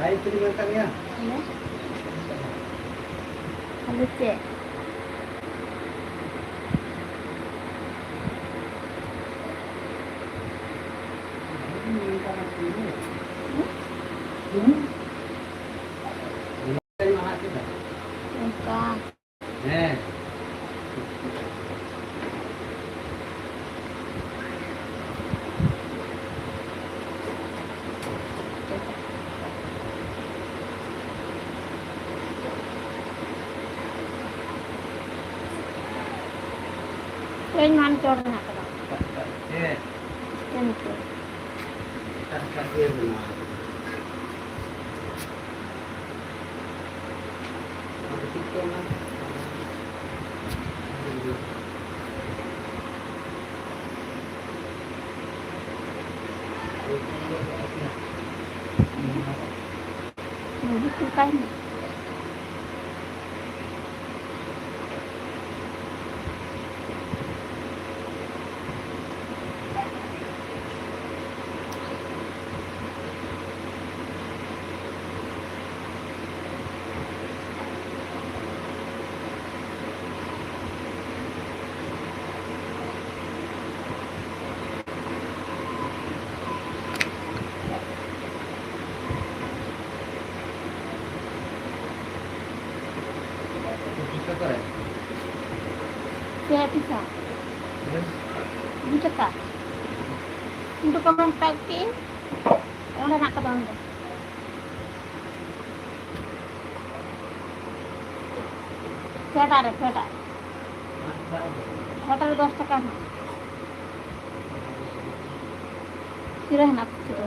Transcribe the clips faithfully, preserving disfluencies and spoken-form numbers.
ᱟᱭ ᱛᱤᱨᱤ ᱢᱮᱱ ᱠᱟᱜ ᱜᱮᱭᱟ᱾ Hello. Hello ᱪᱮᱫ? ᱦᱩᱸ? ᱚᱱᱠᱟ᱾ ᱦᱮᱸ᱾ ᱛᱮᱦᱮᱧ ᱢᱟᱱᱠᱚᱨ ᱢᱮᱱᱟᱜ ᱠᱟᱫᱟ᱾ ᱦᱮᱸ᱾ ᱢᱟᱱᱠᱚᱨ᱾ ᱮᱴᱟᱜ ᱮᱴᱟᱜ ᱜᱮ ᱢᱮᱱᱟᱜᱼᱟ᱾ ᱯᱮ ᱯᱤᱥᱟ᱾ ᱦᱮᱸ? ᱫᱩ ᱴᱟᱠᱟ᱾ ᱩᱱ ᱴᱟᱠᱟ ᱢᱟ ᱦᱟᱛᱟᱣ ᱠᱮᱫ᱾ ᱚᱸᱰᱮ ᱦᱮᱱᱟᱜ ᱠᱟᱫᱟ, ᱚᱸᱰᱮ᱾ ᱪᱷᱚᱴᱟ ᱨᱮ, ᱪᱷᱚᱴᱟ᱾ ᱪᱷᱚᱴᱟ ᱨᱮ ᱫᱚᱥ ᱴᱟᱠᱟ ᱦᱟᱸᱜ᱾ ᱥᱤᱨᱟᱹ ᱦᱮᱱᱟᱜ ᱠᱚ ᱥᱤᱨᱟᱹ᱾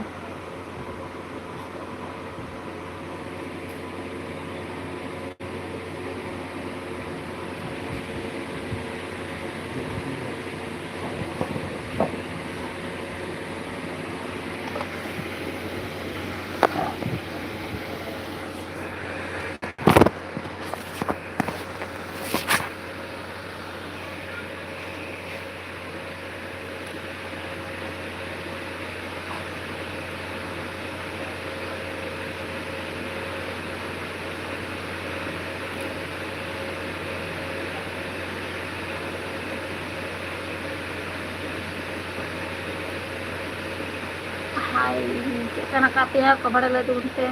ᱪᱮᱫ ᱞᱮᱠᱟ ᱢᱮᱱᱟᱜ ᱟᱠᱟᱫ ᱯᱮᱭᱟ? ᱠᱚᱢᱮᱱᱴ ᱨᱮ ᱞᱟᱹᱭ ᱛᱟᱵᱚᱱ ᱯᱮ᱾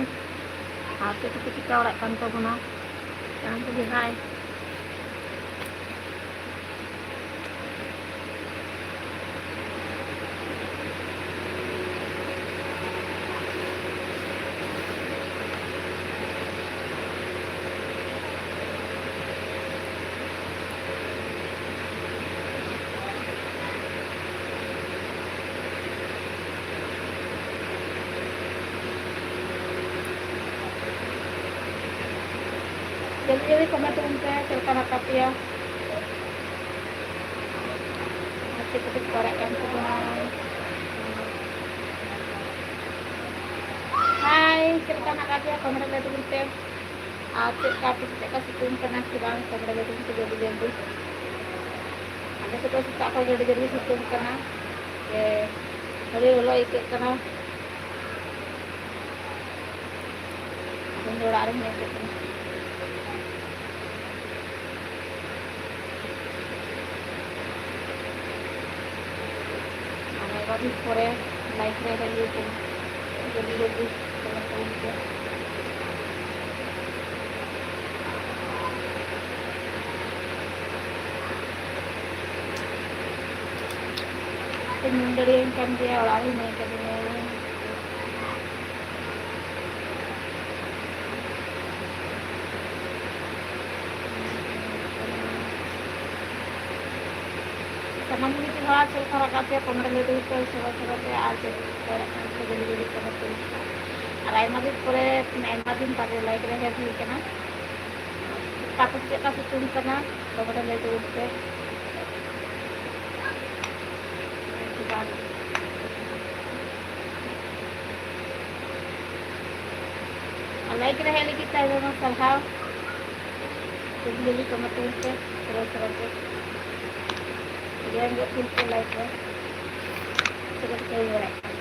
ᱟᱨ ᱪᱮᱫ ᱠᱚᱯᱮ ᱪᱤᱠᱟᱹ ᱵᱟᱲᱟᱭᱮᱫ ᱠᱟᱱ ᱛᱟᱵᱚᱱᱟ? ᱥᱟᱱᱟᱢ ᱠᱚᱜᱮ ᱦᱟᱭ᱾ ᱡᱚᱞᱫᱤ ᱡᱚᱞᱫᱤ ᱠᱚᱢᱮᱱᱴ ᱛᱟᱵᱚᱱ ᱯᱮ, ᱪᱮᱫ ᱞᱮᱠᱟ ᱢᱮᱱᱟᱜ ᱟᱠᱟᱫ ᱯᱮᱭᱟ? ᱟᱨ ᱪᱮᱫ ᱠᱚᱯᱮ ᱪᱤᱠᱟᱹ ᱵᱟᱲᱟᱭᱮᱫ ᱠᱟᱱ ᱛᱟᱵᱚᱱᱟ? ᱦᱟᱭ, ᱪᱮᱫ ᱞᱮᱠᱟ ᱢᱮᱱᱟᱜ ᱟᱠᱟᱫ ᱯᱮᱭᱟ? ᱠᱚᱢᱮᱱᱴ ᱨᱮ ᱞᱟᱹᱭ ᱛᱟᱵᱚᱱ ᱯᱮ᱾ ᱟᱨ ᱪᱮᱫ ᱞᱮᱠᱟ ᱟᱯᱮ ᱥᱮᱫ ᱪᱮᱫ ᱞᱮᱠᱟ ᱥᱤᱛᱩᱝ ᱠᱟᱱᱟ ᱥᱮ ᱵᱟᱝ? ᱠᱚᱢᱮᱱᱴ ᱨᱮ ᱞᱟᱹᱭ ᱛᱟᱵᱚᱱ ᱯᱮ ᱡᱚᱞᱫᱤ ᱡᱚᱞᱫᱤ᱾ ᱟᱞᱮ ᱥᱮᱫ ᱫᱚ ᱥᱮᱛᱟᱜ ᱠᱷᱚᱱ ᱜᱮ ᱟᱹᱰᱤ ᱡᱳᱨ ᱜᱮ ᱥᱤᱛᱩᱝ ᱠᱟᱱᱟ᱾ ᱡᱮ ᱟᱹᱰᱤ ᱞᱚᱞᱚ ᱟᱹᱭᱠᱟᱹᱜ ᱠᱟᱱᱟ᱾ ᱤᱧ ᱫᱚ ᱚᱲᱟᱜ ᱨᱮ ᱦᱮᱡ ᱠᱟᱛᱮ᱾ ᱟᱨ ᱟᱭᱢᱟ ᱫᱤᱱ ᱯᱚᱨᱮ ᱞᱟᱭᱤᱵᱷ ᱨᱮ ᱦᱮᱡ ᱦᱩᱭ ᱠᱟᱱᱟ᱾ ᱡᱚᱞᱫᱤ ᱡᱚᱞᱫᱤ ᱠᱚᱢᱮᱱᱴ ᱛᱟᱵᱚᱱ ᱯᱮ᱾ ᱧᱩ ᱫᱟᱲᱮᱭᱟᱹᱧ ᱠᱟᱱ ᱜᱮᱭᱟ, ᱚᱲᱟᱜ ᱨᱮ ᱦᱮᱡ ᱠᱟᱛᱮ᱾ ᱥᱟᱱᱟᱢ ᱜᱮ ᱡᱚᱦᱟᱨ, ᱪᱮᱫ ᱞᱮᱠᱟ ᱨᱟᱠᱟᱵ ᱯᱮ, ᱠᱚᱢᱮᱱᱴ ᱨᱮ ᱞᱟᱹᱭ ᱛᱟᱵᱚᱱ ᱯᱮ, ᱥᱚᱸᱜᱮ ᱥᱚᱸᱜᱮ ᱛᱮ ᱟᱨ ᱪᱮᱫ ᱠᱚ ᱨᱟᱠᱟᱵ ᱯᱮ, ᱡᱚᱞᱫᱤ ᱡᱚᱞᱫᱤ ᱠᱚᱢᱮᱱᱴ ᱛᱟᱵᱚᱱ ᱯᱮ᱾ ᱟᱨ ᱟᱭᱢᱟ ᱫᱤᱱ ᱯᱚᱨᱮ, ᱟᱭᱢᱟ ᱫᱤᱱ ᱵᱟᱫᱮ ᱞᱟᱭᱤᱵᱷ ᱨᱮ ᱦᱮᱡ ᱦᱩᱭ ᱠᱟᱱᱟ᱾ ᱛᱟᱯᱚᱨ ᱪᱮᱫ ᱞᱮᱠᱟ ᱥᱤᱛᱩᱝ ᱠᱟᱱᱟ, ᱠᱚᱢᱮᱱᱴ ᱨᱮ ᱞᱟᱹᱭ ᱛᱟᱵᱚᱱ ᱯᱮ᱾ ᱟᱨ ᱞᱟᱭᱤᱵᱷ ᱨᱮ ᱦᱮᱡ ᱞᱟᱹᱜᱤᱫ ᱛᱮ ᱟᱭᱢᱟ ᱟᱭᱢᱟ ᱥᱟᱨᱦᱟᱣ᱾ ᱡᱚᱞᱫᱤ ᱡᱚᱞᱫᱤ ᱠᱚᱢᱮᱱᱴ ᱛᱟᱵᱚᱱ ᱯᱮ, ᱥᱚᱸᱜᱮ ᱥᱚᱸᱜᱮ ᱛᱮ᱾ ᱡᱚᱭᱮᱱ ᱜᱚᱫ ᱯᱮ ᱞᱟᱭᱤᱵᱷ ᱨᱮ᱾ ᱪᱮᱫ ᱠᱚ ᱪᱤᱠᱟᱹ ᱦᱩᱭ ᱵᱟᱲᱟᱜ ᱠᱟᱱᱟ?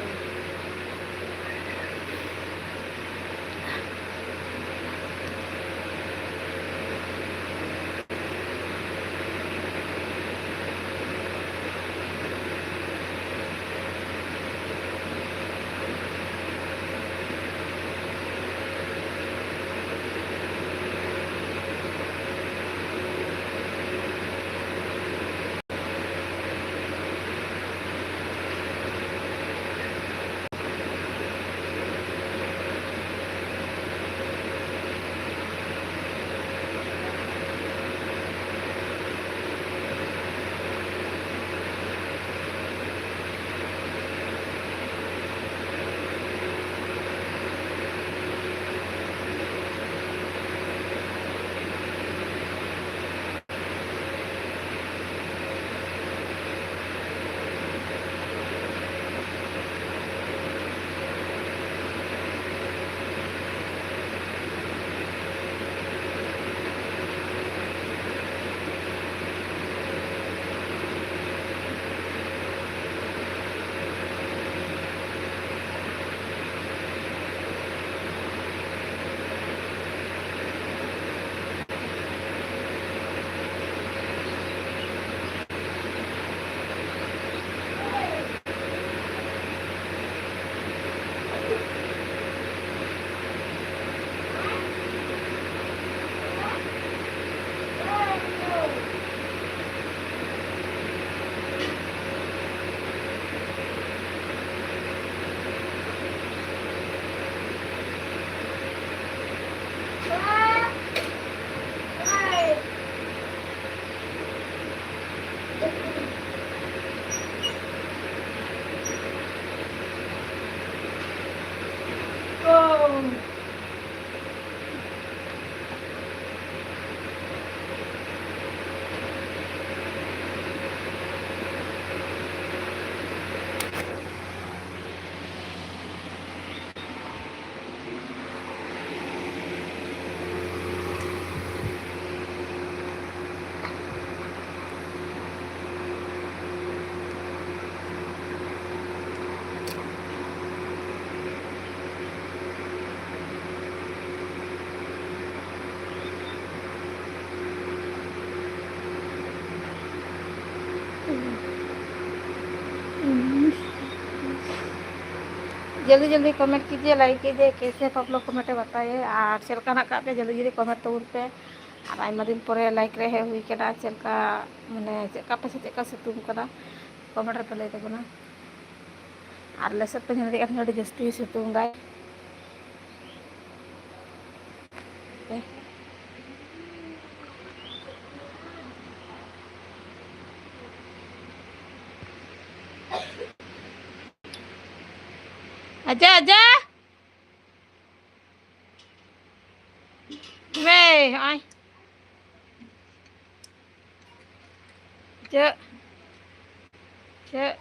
ᱡᱚᱞᱫᱤ ᱡᱚᱞᱫᱤ ᱠᱚᱢᱮᱱᱴ ᱠᱤᱡᱤᱭᱮ, ᱞᱟᱭᱤᱠ ᱠᱤᱡᱤᱭᱮ, ᱠᱮᱥᱮ ᱯᱟᱯᱞᱚ ᱠᱚᱢᱮᱱᱴᱮ ᱵᱟᱛᱟᱭᱮ᱾ ᱟᱨ ᱪᱮᱫ ᱞᱮᱠᱟ ᱦᱮᱱᱟᱜ ᱟᱠᱟᱫ ᱯᱮᱭᱟ, ᱡᱚᱞᱫᱤ ᱡᱚᱞᱫᱤ ᱠᱚᱢᱮᱱᱴ ᱛᱟᱵᱚᱱ ᱯᱮ᱾ ᱟᱨ ᱟᱭᱢᱟ ᱫᱤᱱ ᱯᱚᱨᱮ ᱞᱟᱭᱤᱠ ᱨᱮ ᱦᱮᱡ ᱦᱩᱭ ᱠᱟᱱᱟ᱾ ᱪᱮᱫ ᱞᱮᱠᱟ, ᱢᱟᱱᱮ, ᱪᱮᱫ ᱞᱮᱠᱟ ᱯᱮ, ᱪᱮᱫ ᱞᱮᱠᱟ ᱥᱤᱛᱩᱝ ᱠᱟᱱᱟ, ᱠᱚᱢᱮᱱᱴ ᱨᱮᱯᱮ ᱞᱟᱹᱭ ᱛᱟᱵᱚᱱᱟ᱾ ᱟᱨ ᱟᱞᱮ ᱥᱮᱫ ᱯᱮ ᱧᱮᱞ ᱫᱟᱲᱮᱭᱟᱜ ᱠᱟᱱ ᱠᱷᱟᱱ, ᱟᱹᱰᱤ ᱡᱟᱹᱥᱛᱤ ᱜᱮ ᱥᱤᱛᱩᱝ ᱫᱟᱭ᱾ ᱟᱡᱟ, ᱟᱡᱟ᱾ ᱢᱮ, ᱦᱚᱸᱜᱼᱚᱭ᱾ ᱪᱮᱫ? ᱪᱮᱫ?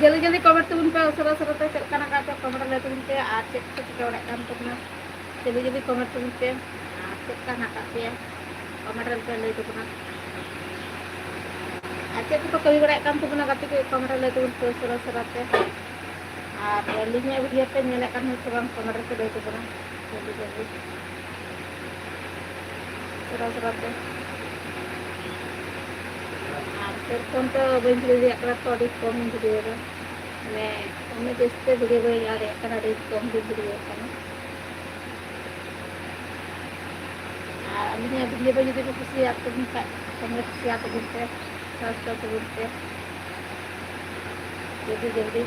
ᱡᱚᱞᱫᱤ ᱡᱚᱞᱫᱤ ᱠᱚᱢᱮᱱᱴ ᱛᱟᱵᱚᱱ ᱯᱮ, ᱩᱥᱟᱹᱨᱟ ᱩᱥᱟᱹᱨᱟ ᱛᱮ ᱪᱮᱫ ᱞᱮᱠᱟ ᱦᱮᱱᱟᱜ ᱟᱠᱟᱫ ᱯᱮᱭᱟ, ᱠᱚᱢᱮᱱᱴ ᱨᱮ ᱞᱟᱹᱭ ᱛᱟᱵᱚᱱ ᱯᱮ᱾ ᱟᱨ ᱪᱮᱫ ᱠᱚᱯᱮ ᱪᱤᱠᱟᱹ ᱵᱟᱲᱟᱭᱮᱫ ᱠᱟᱱ ᱛᱟᱵᱚᱱᱟ, ᱡᱚᱞᱫᱤ ᱡᱚᱞᱫᱤ ᱠᱚᱢᱮᱱᱴ ᱛᱟᱵᱚᱱ ᱯᱮ᱾ ᱟᱨ ᱪᱮᱫ ᱞᱮᱠᱟ ᱦᱮᱱᱟᱜ ᱟᱠᱟᱫ ᱯᱮᱭᱟ, ᱠᱚᱢᱮᱱᱴ ᱨᱮ ᱞᱟᱹᱭ ᱛᱟᱵᱚᱱᱟ᱾ ᱟᱨ ᱪᱮᱫ ᱠᱚᱯᱮ ᱠᱟᱹᱢᱤ ᱵᱟᱲᱟᱭᱮᱫ ᱠᱟᱱ ᱛᱟᱵᱚᱱᱟ ᱜᱟᱛᱮ ᱠᱚ, ᱠᱚᱢᱮᱱᱴ ᱨᱮ ᱞᱟᱹᱭ ᱛᱟᱵᱚᱱ ᱯᱮ ᱩᱥᱟᱹᱨᱟ ᱩᱥᱟᱹᱨᱟ ᱛᱮ᱾ ᱟᱨ ᱟᱹᱞᱤᱧᱟᱜ ᱵᱷᱤᱰᱤᱭᱳ ᱯᱮ ᱧᱮᱞᱮᱫ ᱠᱟᱱ ᱦᱳᱭ ᱥᱮ ᱵᱟᱝ, ᱠᱚᱢᱮᱱᱴ ᱨᱮᱯᱮ ᱞᱟᱹᱭ ᱛᱟᱵᱚᱱᱟ᱾ ᱡᱚᱞᱫᱤ ᱡᱚᱞᱫᱤ᱾ ᱥᱚᱨᱟ ᱥᱚᱨᱟ ᱛᱮ᱾ ᱟᱨ ᱥᱮᱨᱚᱠᱚᱢ ᱛᱚ ᱵᱟᱹᱧ ᱵᱷᱤᱰᱤᱭᱳ ᱫᱟᱲᱮᱭᱟᱜ ᱠᱟᱱᱟ ᱛᱚ, ᱟᱹᱰᱤ ᱠᱚᱢ ᱤᱧ ᱵᱷᱤᱰᱤᱭᱳᱭᱮᱫᱟ᱾ ᱢᱟᱱᱮ ᱩᱱᱟᱹᱜ ᱡᱟᱹᱥᱛᱤ ᱵᱷᱤᱰᱤᱭᱳ ᱵᱟᱹᱧ ᱟᱲᱟᱜ ᱠᱟᱱᱟ, ᱟᱹᱰᱤ ᱠᱚᱢ ᱜᱮ ᱵᱷᱤᱰᱤᱭᱳ ᱠᱟᱱᱟ᱾ ᱟᱨ ᱟᱹᱞᱤᱧᱟᱜ ᱵᱷᱤᱰᱤᱭᱳ ᱠᱚ ᱡᱩᱫᱤ ᱯᱮ ᱠᱩᱥᱤᱭᱟᱜ ᱛᱟᱵᱚᱱ ᱠᱷᱟᱡ, ᱠᱚᱢᱮᱱᱴ ᱠᱩᱥᱤᱭᱟᱜ ᱛᱟᱵᱚᱱ ᱯᱮ, ᱥᱟᱵᱥᱠᱨᱟᱭᱤᱵ ᱛᱟᱵᱚᱱ ᱯᱮ ᱡᱚᱞᱫᱤ ᱡᱚᱞᱫᱤ᱾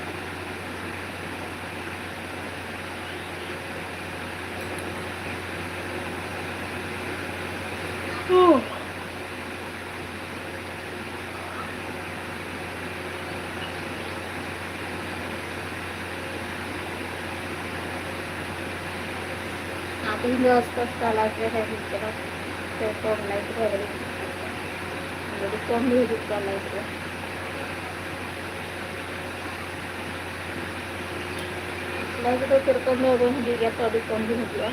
ᱟᱨ ᱛᱮᱦᱮᱧ ᱫᱚ ᱚᱥᱯᱚᱥᱴᱟ ᱞᱟᱭᱤᱵᱷ ᱨᱮ ᱦᱮᱡ ᱦᱩᱭ ᱠᱟᱱᱟ, ᱥᱮᱨᱚᱠᱚᱢ ᱞᱟᱭᱤᱵᱷ ᱨᱮ ᱵᱟᱹᱞᱤᱧ ᱦᱤᱡᱩᱜ ᱠᱟᱱ ᱛᱟᱦᱮᱸᱫ᱾ ᱟᱹᱰᱤ ᱠᱚᱢ ᱜᱮ ᱦᱤᱡᱩᱜ ᱠᱟᱱᱟ ᱞᱟᱭᱤᱵᱷ ᱨᱮ᱾ ᱞᱟᱭᱤᱵᱷ ᱨᱮ ᱥᱮᱨᱚᱠᱚᱢ ᱫᱚ ᱵᱟᱹᱧ ᱦᱤᱡᱩᱜ ᱜᱮᱭᱟ ᱛᱚ, ᱟᱹᱰᱤ ᱠᱚᱢ ᱜᱤᱧ ᱦᱤᱡᱩᱜᱼᱟ᱾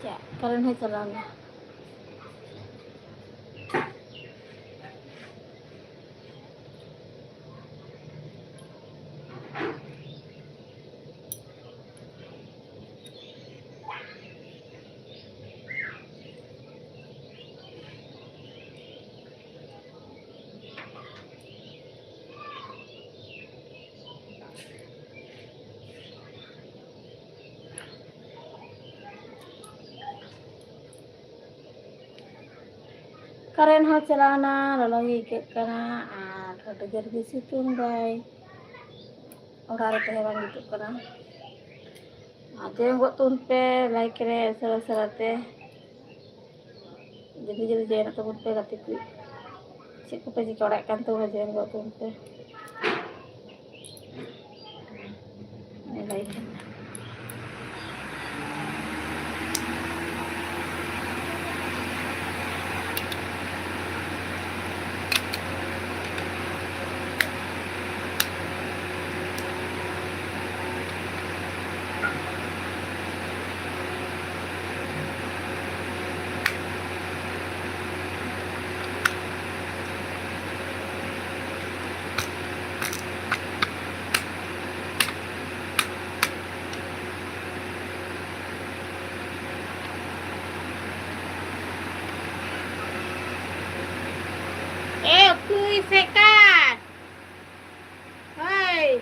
ᱪᱮᱫ ᱠᱟᱨᱮᱱᱴ ᱦᱚᱸ ᱪᱟᱞᱟᱣ ᱮᱱᱟ᱾ ᱠᱟᱨᱮᱱᱴ ᱦᱚᱸ ᱪᱟᱞᱟᱣᱱᱟ, ᱞᱚᱞᱚ ᱜᱮ ᱟᱹᱭᱠᱟᱹᱜ ᱠᱟᱱᱟ ᱟᱨ ᱟᱹᱰᱤ ᱡᱳᱨ ᱜᱮ ᱥᱤᱛᱩᱝ ᱫᱟᱭ᱾ ᱚᱲᱟᱜ ᱨᱮ ᱛᱟᱦᱮᱸ ᱵᱟᱝ ᱡᱩᱛᱩᱜ ᱠᱟᱱᱟ᱾ ᱟᱨ ᱡᱚᱭᱚᱱ ᱜᱚᱫ ᱛᱟᱵᱚᱱ ᱯᱮ ᱞᱟᱭᱤᱠ ᱨᱮ ᱩᱥᱟᱹᱨᱟ ᱩᱥᱟᱹᱨᱟ ᱛᱮ᱾ ᱡᱚᱞᱫᱤ ᱡᱚᱞᱫᱤ ᱡᱚᱭᱮᱱ ᱛᱟᱵᱚᱱ ᱯᱮ ᱜᱟᱛᱮ ᱠᱚ᱾ ᱪᱮᱫ ᱠᱚᱯᱮ ᱪᱤᱠᱟᱹ ᱵᱟᱲᱟᱭᱮᱫ ᱠᱟᱱ ᱛᱟᱵᱚᱱᱟ, ᱡᱚᱭᱮᱱ ᱜᱚᱫ ᱛᱟᱵᱚᱱ ᱯᱮ᱾ ᱞᱟᱭᱤᱠ᱾ ᱮ ᱩᱛᱩ ᱤᱥᱤᱱ ᱠᱟᱱ᱾ ᱦᱳᱭ᱾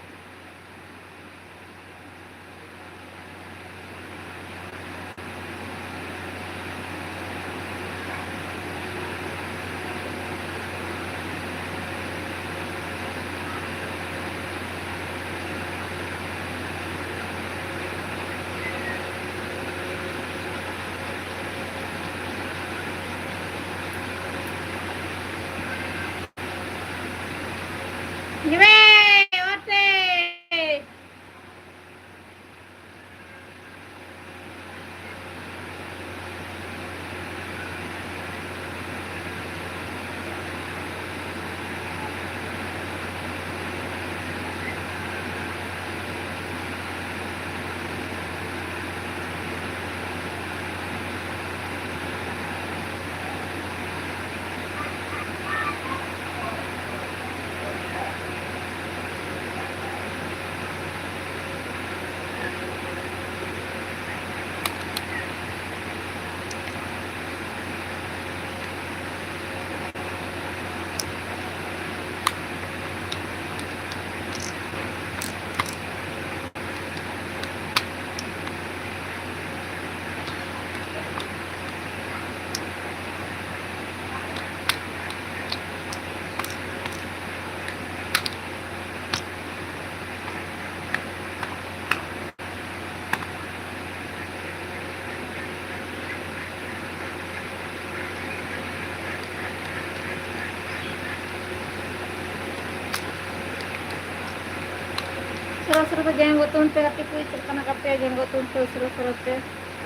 ᱩᱥᱟᱹᱨᱟ ᱫᱚ ᱡᱚᱭᱮᱱ ᱜᱚᱫ ᱛᱟᱵᱚᱱ ᱯᱮ ᱜᱟᱛᱮ ᱠᱚ, ᱪᱮᱫ ᱞᱮᱠᱟ ᱢᱮᱱᱟᱜ ᱠᱟᱜ ᱯᱮᱭᱟ? ᱡᱚᱭᱮᱱ ᱜᱚᱫ ᱛᱟᱵᱚᱱ ᱯᱮ ᱩᱥᱟᱹᱨᱟ ᱩᱥᱟᱹᱨᱟ ᱛᱮ᱾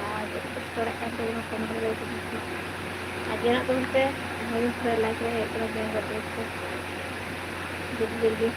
ᱟᱨ ᱪᱮᱫ ᱠᱚᱯᱮ ᱪᱤᱠᱟᱹ ᱵᱟᱲᱟᱭᱮᱫ ᱠᱟᱱ ᱛᱟᱵᱚᱱᱟ, ᱠᱚᱢᱮᱱᱴ ᱨᱮ ᱞᱟᱹᱭ ᱛᱟᱵᱚᱱ ᱯᱮ᱾ ᱟᱨ ᱡᱚᱭᱮᱱᱚᱜ ᱛᱟᱵᱚᱱ ᱯᱮ, ᱦᱳᱭ, ᱛᱷᱚᱲᱟ ᱞᱟᱭᱤᱠ ᱨᱮ ᱦᱮᱡ ᱠᱟᱱᱟ, ᱡᱚᱭᱮᱱ ᱜᱚᱫ ᱛᱟᱵᱚᱱ ᱯᱮ᱾ ᱡᱚᱞᱫᱤ ᱡᱚᱞᱫᱤ᱾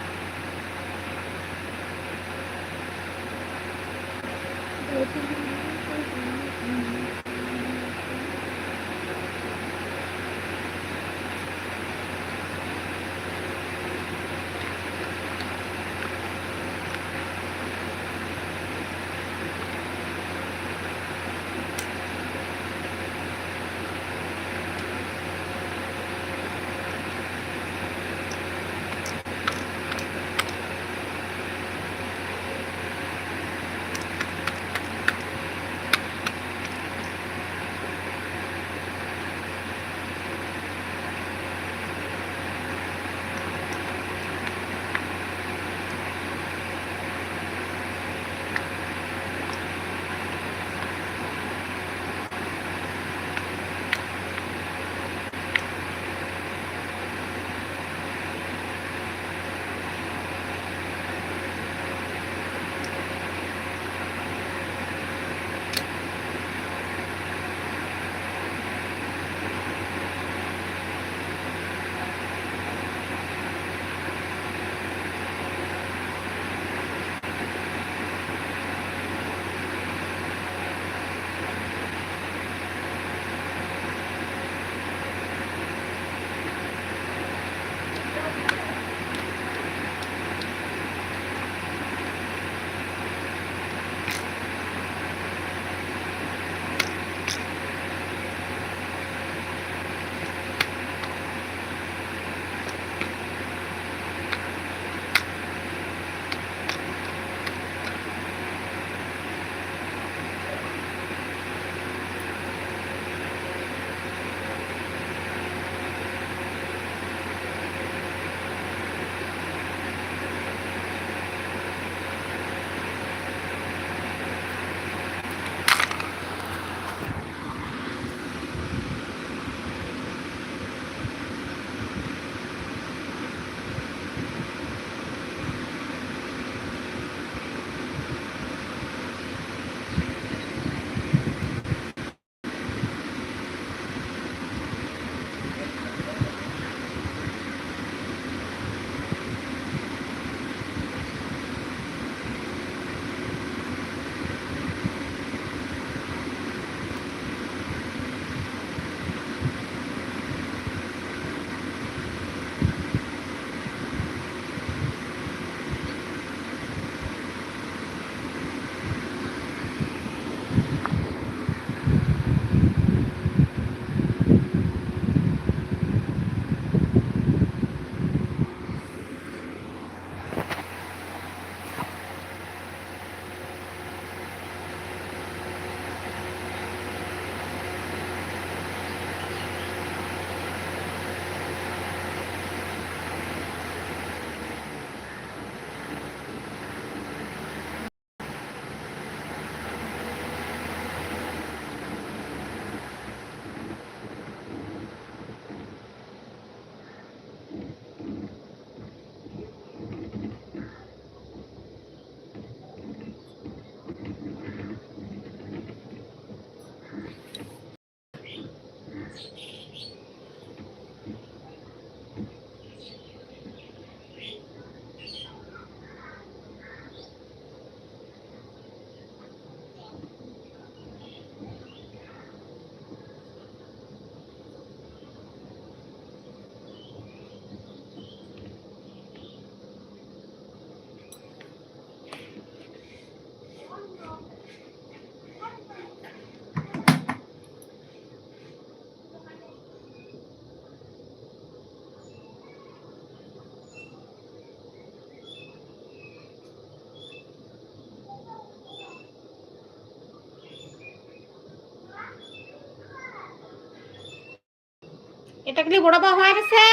ᱮ ᱴᱟᱠᱞᱤ, ᱵᱚᱲᱚ ᱵᱟ ᱦᱚᱦᱚᱭ ᱢᱮᱥᱮ᱾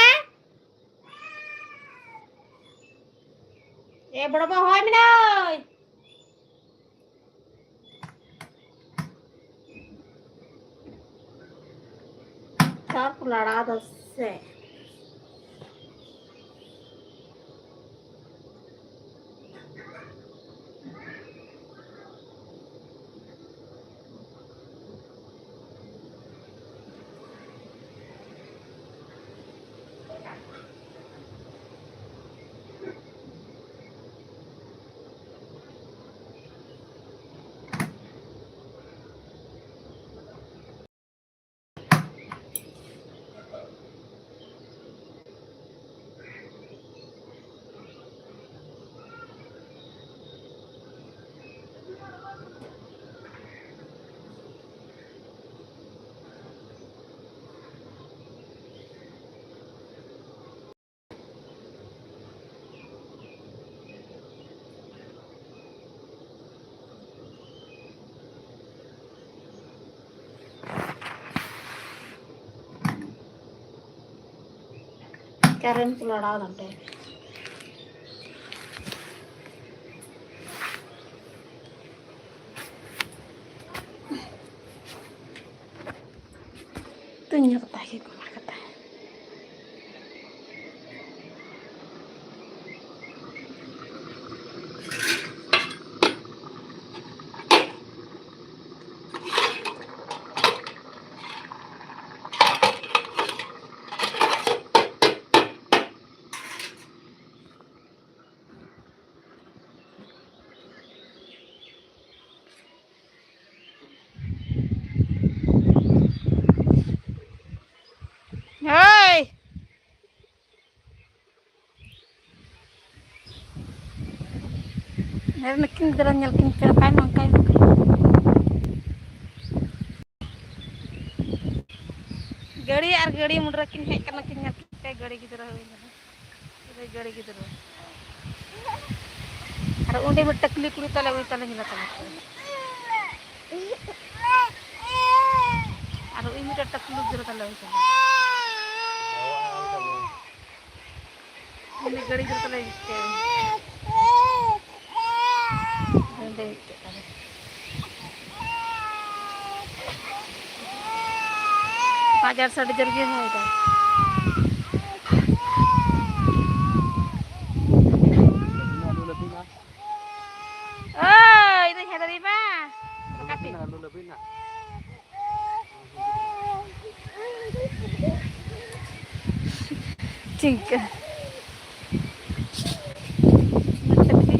ᱮ ᱵᱚᱲᱚ ᱵᱟ, ᱦᱚᱦᱚᱭ ᱢᱮ ᱱᱟᱭ᱾ ᱪᱟᱨ ᱠᱚ ᱞᱟᱲᱟ ᱫᱟ ᱥᱮ᱾ ᱠᱟᱨᱮᱱᱴ ᱠᱚ ᱞᱟᱲᱟᱣ ᱫᱟ ᱱᱚᱰᱮ᱾ ᱛᱩᱧ ᱠᱟᱛᱟ ᱜᱮ ᱜᱚᱲ ᱠᱟᱛᱟ᱾ ᱦᱳᱭ᱾ ᱟᱨ ᱱᱩᱠᱤᱱ ᱜᱤᱫᱽᱨᱟᱹ ᱧᱮᱞ ᱠᱤᱱ ᱯᱮ, ᱚᱠᱟᱭ ᱱᱟ, ᱚᱠᱟᱭ ᱱᱟ᱾ ᱜᱟᱹᱲᱤ ᱟᱨ ᱜᱟᱹᱲᱤ ᱢᱩᱸᱰᱨᱟᱹ ᱠᱤᱱ ᱦᱮᱡ ᱠᱟᱱᱟ, ᱠᱤᱱ ᱧᱮᱞ ᱠᱤᱱ ᱯᱮ, ᱜᱟᱹᱲᱤ ᱜᱤᱫᱽᱨᱟᱹ ᱦᱩᱭ ᱠᱟᱱᱟ᱾ ᱜᱟᱹᱲᱤ ᱜᱤᱫᱽᱨᱟᱹ᱾ ᱟᱨ ᱚᱸᱰᱮ ᱢᱤᱫ ᱴᱟᱠᱞᱤ ᱠᱩᱲᱤ ᱛᱟᱞᱮ, ᱩᱱᱤ ᱛᱟᱞᱮ ᱧᱮᱞ ᱛᱟᱞᱮ᱾ ᱟᱨ ᱩᱱᱤ ᱢᱤᱫᱴᱮᱱ ᱴᱟᱠᱞᱤ ᱜᱤᱫᱽᱨᱟᱹ ᱛᱟᱞᱮ ᱦᱩᱭ ᱠᱟᱱᱟ᱾ ᱩᱱᱤ ᱜᱟᱹᱰᱤ ᱫᱚ ᱛᱟᱞᱮ ᱦᱤᱡᱩᱜ ᱛᱮ᱾ ᱱᱚᱰᱮ ᱦᱤᱡᱩᱜ ᱛᱮ ᱛᱟᱞᱮ᱾ ᱯᱟᱸᱪ ᱦᱟᱡᱟᱨ ᱥᱟᱴ ᱦᱟᱡᱟᱨ ᱜᱮ ᱦᱚᱭ ᱫᱟ᱾ ᱳᱭ, ᱤᱧ ᱫᱚᱧ ᱦᱮᱸ ᱫᱟᱲᱮᱭᱟᱜ ᱢᱟ᱾ ᱪᱤᱠᱟᱹ?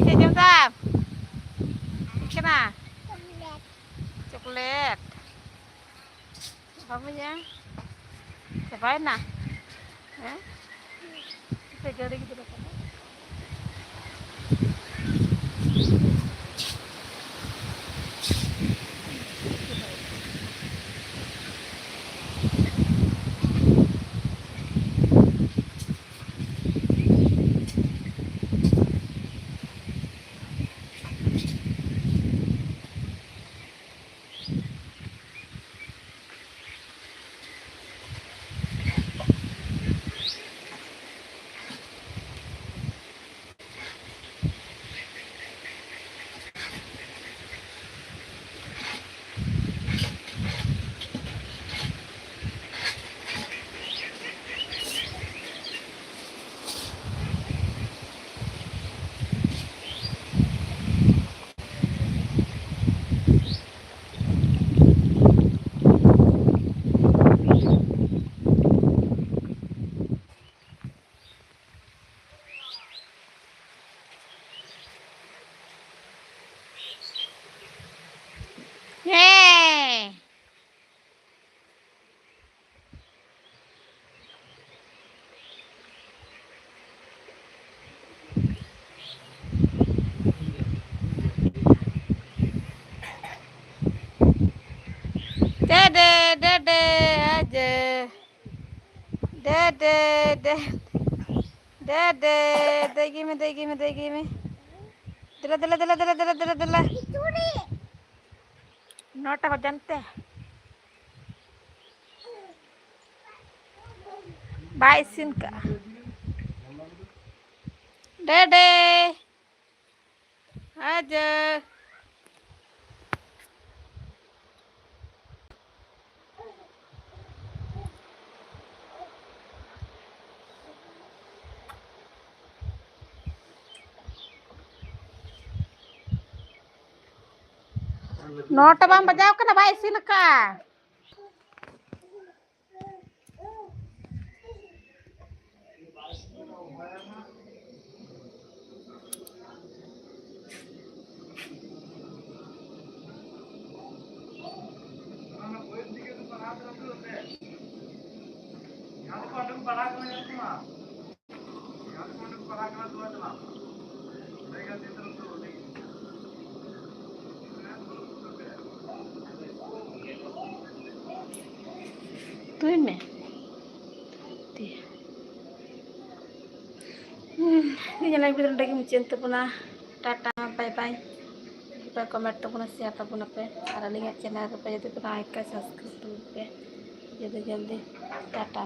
ᱪᱮᱫ ᱡᱚᱢ ᱫᱟᱢ? ᱪᱮᱫ ᱠᱟᱱᱟ? ᱪᱚᱠᱞᱮᱴ᱾ ᱵᱟᱹᱵᱩᱭᱟ? ᱪᱟᱵᱟᱭᱮᱱᱟ? ᱦᱮᱸ? ᱟᱯᱮ ᱜᱟᱹᱰᱤ ᱜᱤᱫᱽᱨᱟᱹ ᱠᱟᱱᱟ᱾ ᱦᱮᱸ᱾ ᱰᱮᱰᱮ, ᱰᱮᱰᱮ, ᱟᱡᱮ᱾ ᱰᱮᱰᱮ, ᱰᱮ-, ᱰᱮᱰᱮ, ᱫᱮᱡ ᱜᱮ ᱢᱮ, ᱫᱮᱡ ᱜᱮ ᱢᱮ, ᱫᱮᱡ ᱜᱮ ᱢᱮ᱾ ᱫᱮᱞᱟ, ᱫᱮᱞᱟ, ᱫᱮᱞᱟ᱾ ᱱᱚᱴᱟ ᱵᱟᱡᱟᱱ ᱛᱮ᱾ ᱵᱟᱭ ᱤᱥᱤᱱ ᱠᱟᱜᱼᱟ᱾ ᱰᱮᱰᱮ᱾ ᱟᱡᱟᱹ᱾ ᱱᱚᱴᱟ ᱵᱟᱝ ᱵᱟᱡᱟᱣ ᱠᱟᱱᱟ, ᱵᱟᱭ ᱤᱥᱤᱱ ᱟᱠᱟᱫᱼᱟ᱾ ᱛᱩᱭ ᱢᱮ᱾ ᱛᱤ᱾ ᱦᱩᱸ, ᱤᱧᱟᱹᱜ live video ᱱᱚᱰᱮ ᱜᱮ ᱢᱩᱪᱟᱹᱫ ᱮᱱ ᱛᱟᱵᱚᱱᱟ᱾ Tata, bye bye᱾ ᱡᱩᱫᱤ ᱯᱮ comment ᱛᱟᱵᱚᱱᱟ, share ᱛᱟᱵᱚᱱᱟᱯᱮ᱾ ᱟᱨ ᱟᱹᱞᱤᱧᱟᱜ channel ᱨᱮᱯᱮ ᱡᱩᱫᱤ ᱯᱮ ᱱᱟᱣᱟ ᱠᱷᱟᱱ subscribe ᱛᱟᱵᱚᱱ ᱯᱮ᱾ ᱡᱚᱞᱫᱤ ᱡᱚᱞᱫᱤ᱾ ᱴᱟᱴᱟ᱾